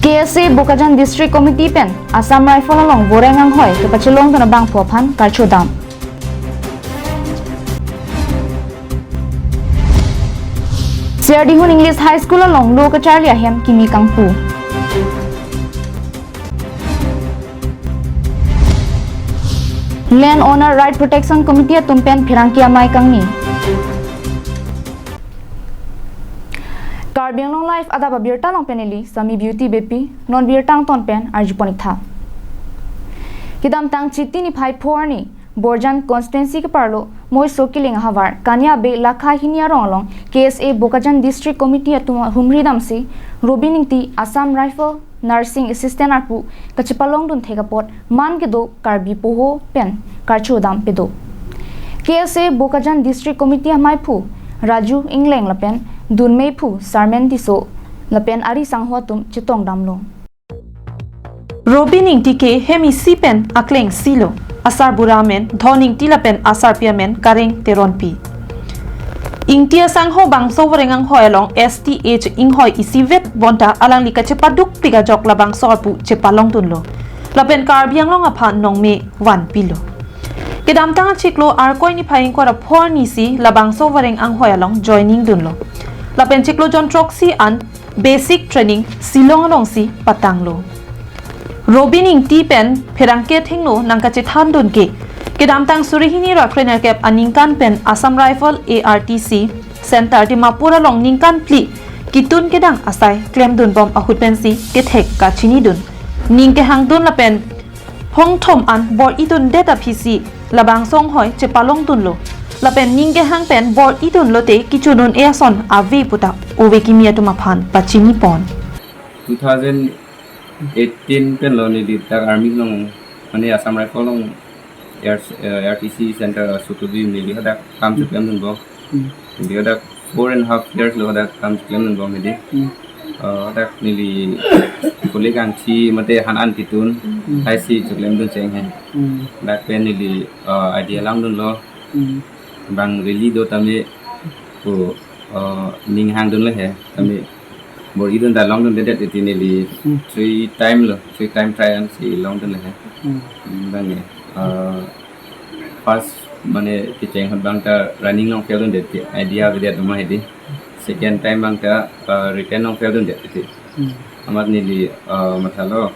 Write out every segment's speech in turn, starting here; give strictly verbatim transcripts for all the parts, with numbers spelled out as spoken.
K S A Bokajan District Committee pen Assam Rifle along voreng anghoi kepachelongdun abangphu aphan karcho dam. Siardihun English High School along lo kacharli ahem kimi kangpu. Land Owner Right Protection Committee atum pen pherangke amei kangni. Karbi Anglong Live adap abirta along pen neli Sami Beauty Beypi, non birta angton pen arjupon-ik tha. Kedamtang Chiti niphai pho arni Borjan constituency keparlo Moiso Killing ahavar Kania Bey lakha hini arong along K S A Bokajan District Committee atum humri damsi Robin Ingti, Assam Rifle Nursing Assistant arpu kachepalongdun thek apot man kedo Karbi poho pen karcho dam pedo. K S A Bokajan District Committee ameiphu Raju Ingleng lapen dunmeiphu Sarmen Tisso lapen ari sangho atum chetong damlo. Robin Ingti ke hem isi pen akleng isi lo. Asarbura amen Dhon Ingti lapen asarpi amen Kareng Teronpi. Ingti asangho bangso voreng anghoi along S T H inghoi isivet bonta alangli kachepadukpik ajok labangso arpu chepalongdunlo. Lapen Karbi Anglong aphan nongme vanpilo. Kedamtang achiklo Arkoi niphai ingkoi ra pho arni si labangso voreng anghoi along joining dunlo. Lapen chiklo jon throksi an basic training Shillong alongsi patanglo. Robin Ingti pen pherangke athengno nangkachethandun ke, kedamtang suri hini ra krenerkep aningkan pen Assam Rifle A R T C Center Dimapur along ningkan phli kitun kedang asai klemdunbom ahut pensi kethek kachinidun, ning kehangdun lapen phongthom an bor-idundet aphisi labangso anghoi chepalongdunlo. Lapen ning kehang pen bor-idunlote kechonun-e ason ave puta ove kimi atum aphan pachinipon. Two thousand eighteen pen lo neli dak army along, mane Assam Rifle along, A R, eh, A R T C Center Sutubi neli hadak kam Hmm. cheklemdunbom. Hmm. Neli hadak four and a half years lo hadak kam cheklemdunbom hedi. Hmm. Eh, hadak neli kulik angthi mate han an kitun Hmm. hai si cheklemdun cheng hai. Hmm. Dak pen neli, eh, idea langdunlo. Hmm. Bang rally do tame ko, eh, ning hangdunlo he. Tame bor-idun ta longdundedet titi neli Hmm. three time lo, three time try an si longdunlo he. Hmm. Hmm, bang e. Eh, first mane kecheng ahut bang ta running along fail dundet, idea avedet ma hedi. Second time bang ta, eh, written along fail dundet titi. Hmm. Amat neli, eh, mathalo.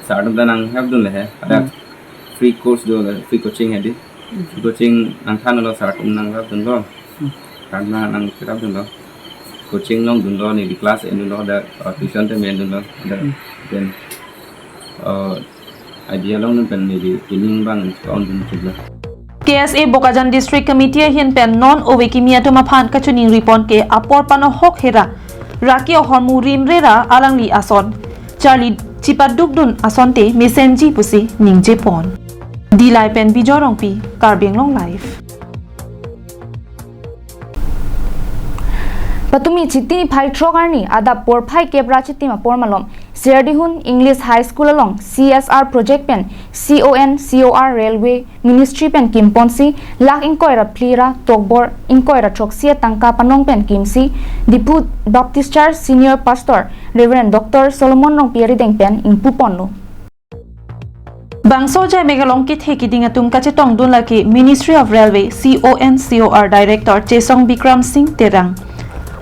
Sir atum ta nang help dunlo he. Hadak Hmm. free course do, free coaching hedi. Hmm. Free coaching nangthanlo, sir atum nang help dunlo. Hmm. Sir atum nang help dunlo. Coaching longdunlo, neli class endunlo, hadak, eh, tuition ta endunlo, hadak. Hmm. Then, eh, idea longdun pen neli training bang ongdun chiklo. K S A Bokajan District Committee ahin pen non ove kimi atum aphan kachiningripon ke apor panohok hera, raki ahormu rimre ra alangli ason charli chepadukdun asonte mesenji pusi ningjepon. Dillai pen Bijoy Rongpi, Karbi Anglong Live. Patumi Chiti niphai throk arni adap porphai kep ra chitim apor malom Siardihun English High School along C S R project pen C O N C O R Railway Ministry pen kimponsi lakh ingkoi ra phli ra tokbor ingkoi ra throksi atangka panong pen kimsi Diphu Baptist Church Senior Pastor Reverend Doctor Solomon Rongpi arideng pen ingpuponlo. Bangso ajaimek along kethe keding atum kachetongdun lake Ministry of Railway C O N C O R Director Chesong Bikram Singh Terang,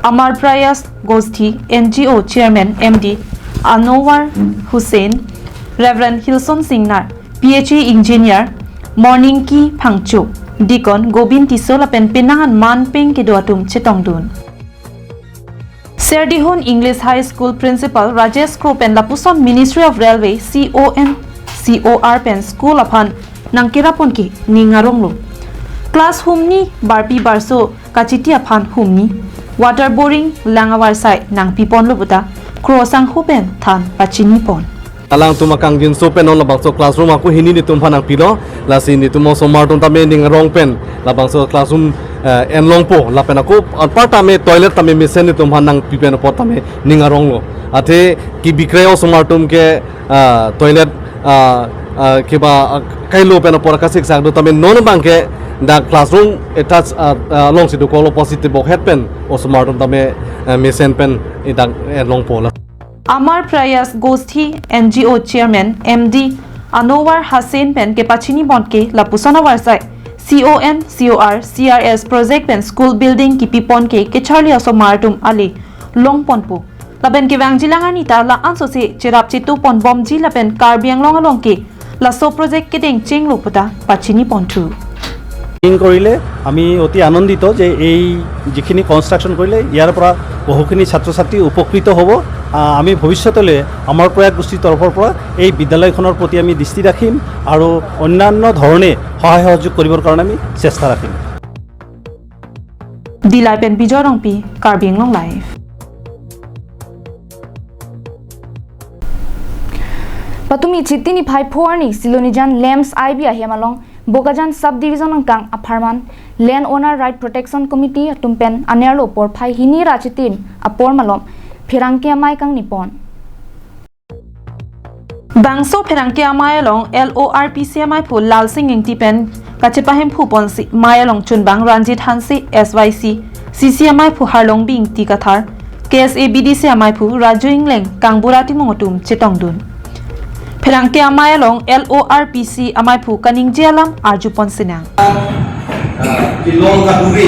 Amar Prayas Gosthi N G O Chairman M D Anwar Hussain, Reverend Hilson Singnar, P H E Engineer Morningki Phangcho, Deacon Gobin Tisso lapen penang an man peng kedo atum chetongdun. Siardihun English High School Principal Rajesh Kro pen lapuson Ministry of Railway C O N C O R pen school aphan nangkerapon ke ning aronglo. Class humni barpi barso kachiti aphan humni, water boring lang avarsai nangpiponlo puta Kro sangho pen than pachinipon. Alangtum akangjinso pen non labangso classroom ako hini netum aphan nangpilo, lasi netum osomar atum tame ning arong pen labangso classroom, eh, enlongpo, lapen ako anpar tame toilet tame mesen netum aphan nangpi pen apot tame ning aronglo. Athe kebikrei osomar atum ke, ah, toilet, ah, ah, keba, ah, kailo pen apor kasik sak do tame non abang ke dak classroom attach, ah, ah, alongsi dokoklo pusi tebok het pen osomar atum tame, eh, mesen pen idak enlongpo la. Amar Prayas Goshti N G O Chairman M D Anwar Hussain pen kepachini pon ke lapuson avarsai C O N, C O R, C R S project pen school building kipi pon ke kecharli osomar atum ale long ponpo. Lapen kevangjilang arni ta la-an sose cherap chetu pon bomji lapen Karbi Anglong along ke laso project kedeng chenglo puta pachini ponthu. Planning কৰিলে আমি অতি আনন্দিত যে এই যিখিনি কনষ্ট্ৰাকশ্যন কৰিলে ইয়াৰ পৰা বহুখিনি ছাত্ৰ ছাত্ৰী উপকৃত হ'ব। আহ, আমি ভৱিষ্যতলৈ আমাৰ প্ৰয়াস গোষ্ঠীৰ তৰফৰ পৰা এই বিদ্যালয়খনৰ প্ৰতি আমি দৃষ্টি ৰাখিম আৰু অন্যান্য ধৰণে সহায় সহযোগ কৰিবৰ কাৰণে আমি চেষ্টা ৰাখিম। Dillai pen Bijoy Rongpi, Karbi Anglong Live. Patumi Chiti niphai pho arni Silonijan LAMPS I B ahem along Bokajan Sub Division angkang apharman Land Owner Right Protection Committee atum pen anerlo porphai hini ra chitim apor malom pherangke amei kangni pon. Bangso pherangke amei along L O R P C amaiphu Lalsing Ingti pen kachepahemphu ponsi mei along chunbang Ranjit Hanse S Y C, C C amaiphu Harlongbi Ingti Kathar, K S A B D C amaiphu Raju Ingleng, Kangbura Timung atum chetongdun. Pherangke amei along L O R P C amaiphu kaningje alam arju pon sinang. Ah, Kilong Kadure,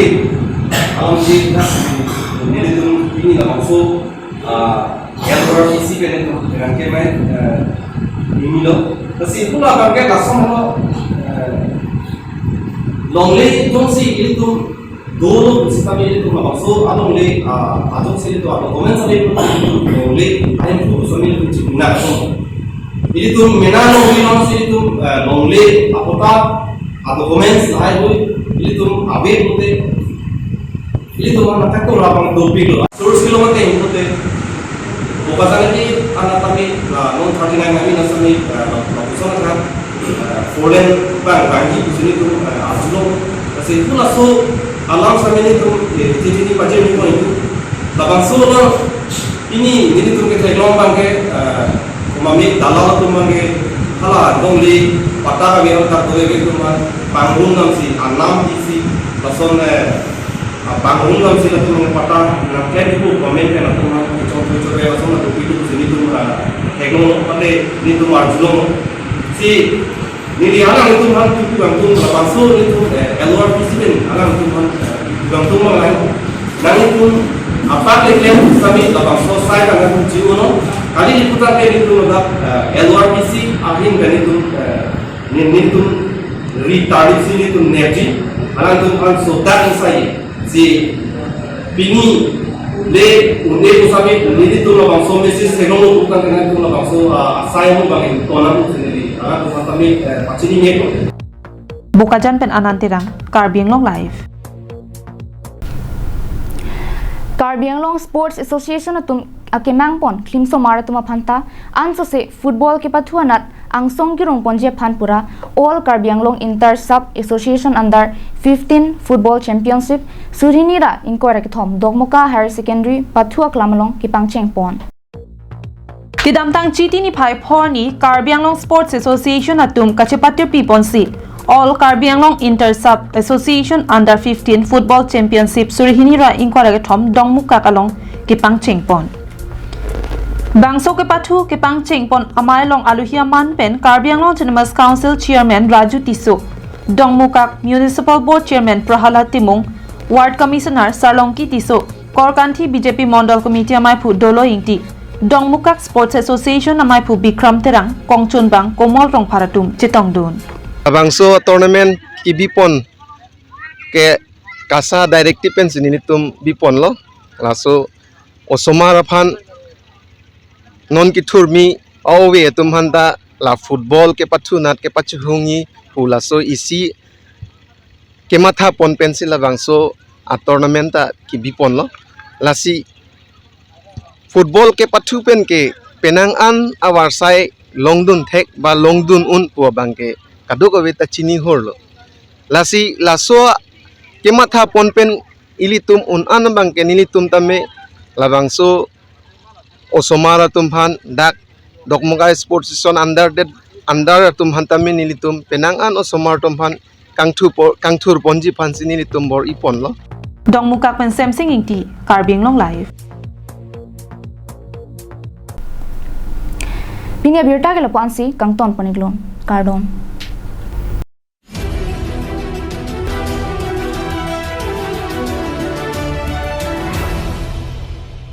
alam si, nelitum pini labangso, ah, L O R P C pen nelitum pherangke amei, ah, nimilo. Lasi pu labangke lason lo, ah, longle atum si ilitum dolo sitame ilitum labangso alongle, ah, atum si ilitum adokumen sitame ilitum longle, ahem tu sitame ilitum chipina atum. Ilitum mena longle non si ilitum, ah, longle apota adokumen lahai hui ilitum ave pute. Ilitum anak ko labang dopik lo. Terus kilometer pute. Bokajan ke anak kami, ah, non thirty nine kami na sami, ah, lapuson kan, ah, four lane bang bangji sini tu, ah, aslo. Lasi pu laso alam sami nelitum, eh, titi ni paje ni ko itu. Labangso lo ini, nelitum ketheklong abangke, ah, mami dalal atum abangke hala longle patta kami tak doi ke atum pangrum nam si anam isi lason, eh, ah, pangrum nam si latum patta nangklempo government pen atum, ah, chong chong chong lason atum itu sini tum, ah, theklong pate nelitum arjulong. Si neli alanglitum aphan kipu kangtung labangso nelitum, eh, L O R P C pen alanglitum aphan, eh, kipu kangtung abang lain. Nanglitum apak le klem sami labangso sai kangtung chi-o non. Kali liputan ke nelitum ladak, eh, L O R P C ahin ke nelitum, eh, ne-, nelitum ri tarip si nelitum nepji. Alanglitum aphan sodak insai. Si pini le un-e pusami nelitum labangso message theklonglo pu tangte nelitum labangso, ah, asai mo bang tonam sini, ah, pusami, eh, pachini nge. Bokajan pen Anand Terang, Karbi Anglong Live. Karbi Anglong Sports Association atum akemang pon klimsomar atum aphan ta ansose football kepathu anat angsong kerung ponji aphan pura All Karbi Anglong Inter Sub Association Under fifteen Football Championship surhini ra ingkoi ra kethom Dokmoka Higher Secondary pathu aklam along kepangcheng pon. Kedamtang Chiti niphai pho arni Karbi Anglong Sports Association atum kachepatirpi ponsi All Karbi Anglong Inter Sub Association Under fifteen Football Championship surhini ra ingkoi ra kethom Dokmoka along kepangcheng pon. Bangso kepathu kepangcheng pon amei along aluhi aman pen Karbi Anglong Autonomous Council Chairman Raju Tisso, Dokmoka Municipal Board Chairman Prahalad Timung, Ward Commissioner Sarlongki Tisso, Korkanthi B J P Mondol Committee amaiphu Dolo Ingti, Dokmoka Sports Association amaiphu Bikram Terang, kongchunbang Komol Rongphar atum chetongdun. Labangso tournament kibi pon ke KASA directive pensi nelitum bi ponlo. Laso osomar aphan non kethurmi ove atum aphan ta la football kepathu anat kepachehungji pu laso isi kematha pon pensi labangso a tournament ta kibi ponlo. Lasi football kepathu pen ke penang an avarsai longdun thek ba longdun un pu abangke kadokave ta chini horlo. Lasi laso kematha pon pen ilitum un an abangke nelitum tame labangso osomar atum aphan dak Dokmoka Sports Association under that, under atum aphan tame nelitum penang an osomar atum aphan kangthu po-, kangthur ponji aphansi nelitum bor-i ponlo. Dokmoka pen Semsing Ingti, Karbi Anglong Live. Pini abirta ke lapu-ansi kangton pon-iklo. Kardom.